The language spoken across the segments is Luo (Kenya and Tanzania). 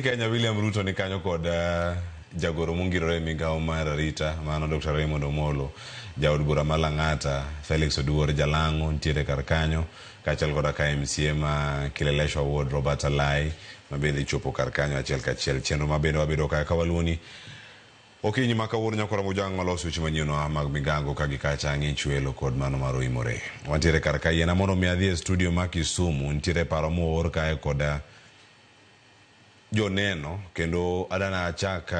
Kenya William Ruto ni kanyo kod jagoro mongirore e migawo mar arita mano Dr. Raymond Omolo, jaod bura ma Lang'ata Felix Oduor Jalang'o nitiere kar kanyo kaachiel koda ka MCA ma Kileleshwa Ward Robert Alai ma bende chopo kar kanyo achiel kachiel. Chenro ma bende wabedo ka kawaluoni okinyi ma kawuono nyakwara Mojang' walos weche manyienwa mag migago ka gi kacha ng'ich welo kod mano mar oimore. Wantiere kar ka yiena mondo mi adhi e studio ma Kisumu nitiere paro moor kae koda joneno kendo adana achak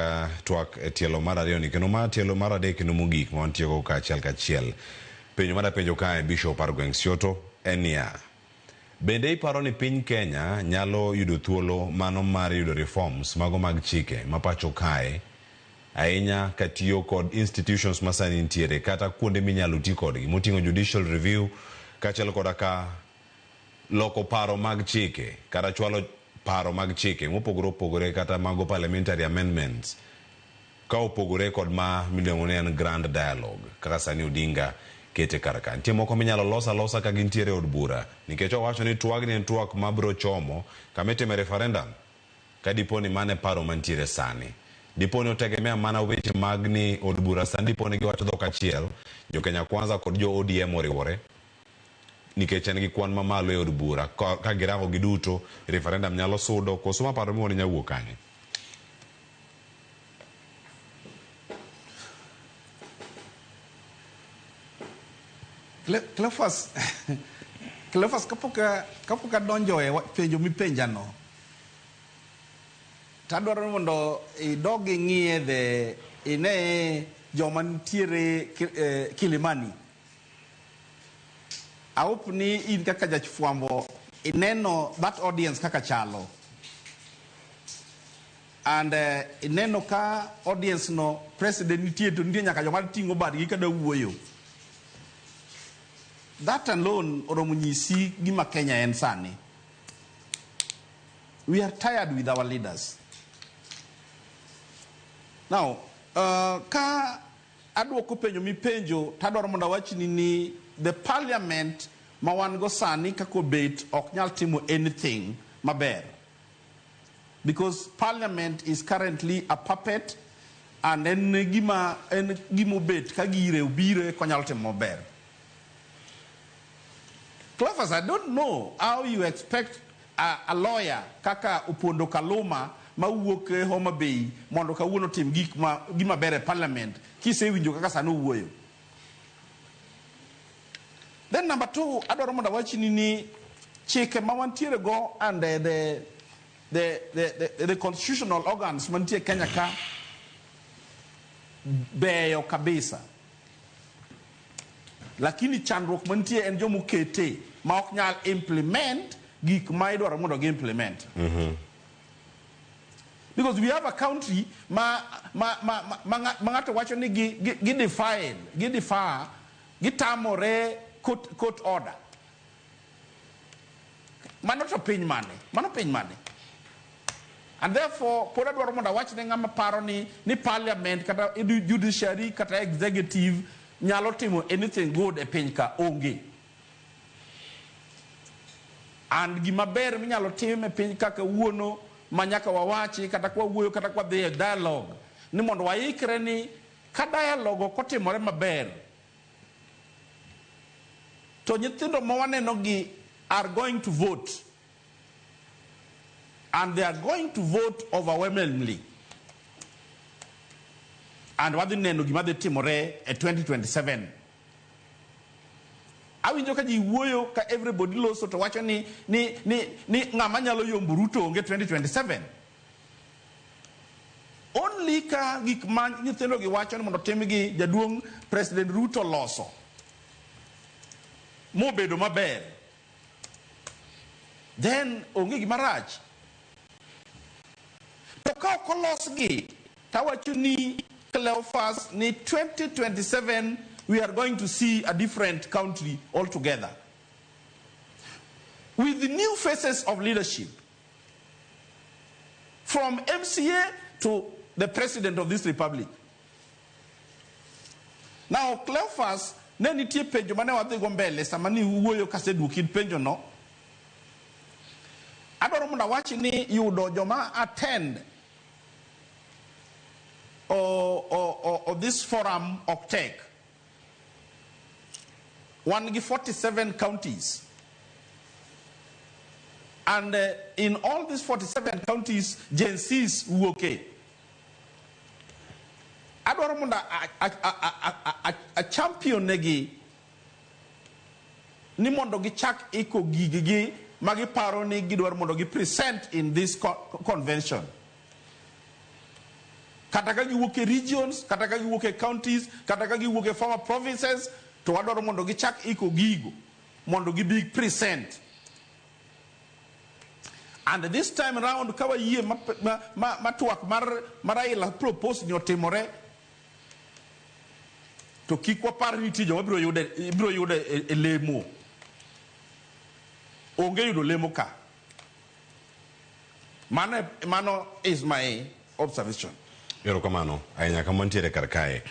twak e tielo mar ariyo ni kendo ma tielo mar adek kendo mogik ma wantiego ka achiel kachiel. Penjo mar apenjo kae Bishop mar gweng' Sioto en niya, bende iparo ni piny Kenya nyalo yudo thuolo mano mar yudo reforms mago mag chike ma pacho kae ahinya katiyo kod institutions masani nitiere kata kuonde minyalo ti kodgi moting'o judicial review kaachiel koda ka loko paro mag chike kata chwalo paro mag chike mopogore opogore kata mago parliamentary amendments ka opogore kod ma miluongo ni en grand dialogue kaka sani Odinga kete kar ka. Nitie moko minyalo los alosa ka gintiere e od bura nikech owacho ni twagni en twak mabiro chomo kama itime referendum ka dipo ni mano e paro mantiere sani. Dipo ni otegemea mana weche mag ni od bura sani dipo ni giwacho dhok achiel, jo Kenya Kwanza kod jo ODM oriwore nikech en gi kwan mamalo e od bura ka girango giduto referendum nyalo sudo koso ma paro miwuono nyalo wuok kanye? Cleophas, Cleophas kapok adonjo e penjo mipenjano, to adwaro ni mondo idog ing'iye the ine joma nitiere Kilimani. I hope ni in kaka jafwambo ineno that audience kaka chalo. And ineno ka audience no president nitie to nitie nyaka joma ting'o badgi kada wuoyo. That alone oromo nyisi gima Kenya en sani. We are tired with our leaders. Now, ka aduoko penjo mipenjo to adwaro mondo awachni ni the parliament ma wan go sani kaka obet ok nyal timo anything maber. Because parliament is currently a puppet and en gima en gima obet ka gire obiro eka onyalo timo maber. Cleophas, I don't know how you expect a lawyer kaka Opondo Kaluma mawuok e Homa Bay mondo kawuono otim gik ma gima ber e parliament kisewinjo kaka sani owuoyo. Then number two, adwaro mondo awachni ni chike ma wantiere go and the constitutional organs mantie Kenya ka beyo kabisa. Lakini chandruok mantie en joma okete ma ok nyal implement gik ma idwaro mondo gi implement. Because we have a country ma ng'ato wacho ni gi defy, gi defer, gitamore court order. Mano to piny mane? Mano piny mane? And therefore, pod adwaro mondo awach ne ng'ama paro ni parliament kata judiciary kata executive nyalo timo anything good e piny ka onge. And gima ber minyalo tim e piny ka kawuono ma nyaka wawachi kata kwa wuoyo kata kwa dhi e dialogue ni mondo waikre ni ka dialogue ok otimore maber to nyithindo ma waneno gi are going to vote and they are going to vote overwhelmingly and wadhi neno gima dhi timore e 2027. Awinjo ka ji wuoyo ka everybody loso to wacho ni ng'ama nyalo yombo Ruto onge 2027. Only ka gik ma nyithindo gi wacho ni mondo timgi jaduong' President Ruto loso mobedo maber, then onge gima rach. To ka ok olosgi, tawacho ni Cleophas ni 2027 we are going to see a different country altogether. With the new faces of leadership, from MCA to the president of this republic. Now, Cleophas, ne nitie penjo mane wadhi go mbele sama ni wuoyo kaseduoki penjo no. Adwaro mondo awach ni yudo joma attend o this forum ok tek. Wan gi 47 counties. And in all these 47 counties, Gen Zs wuoke. Adwaro mondo a champion negi ni mondo gichak iko gigegi ma giparo ni gidwaro mondo gi present in this convention. Kata ka giwuok e regions, kata ka giwuok e counties, kata ka giwuok e former provinces, to wadwaro mondo gichak iko gigo mondo gibi present. And this time round ka wayie ma twak mar Raila propose ni otimore, to kik wapar ni nitie joma biro yude e lemo. Onge yudo lemo ka. Mano is my observation. Erokamano ahinya kama ntiere kar kae.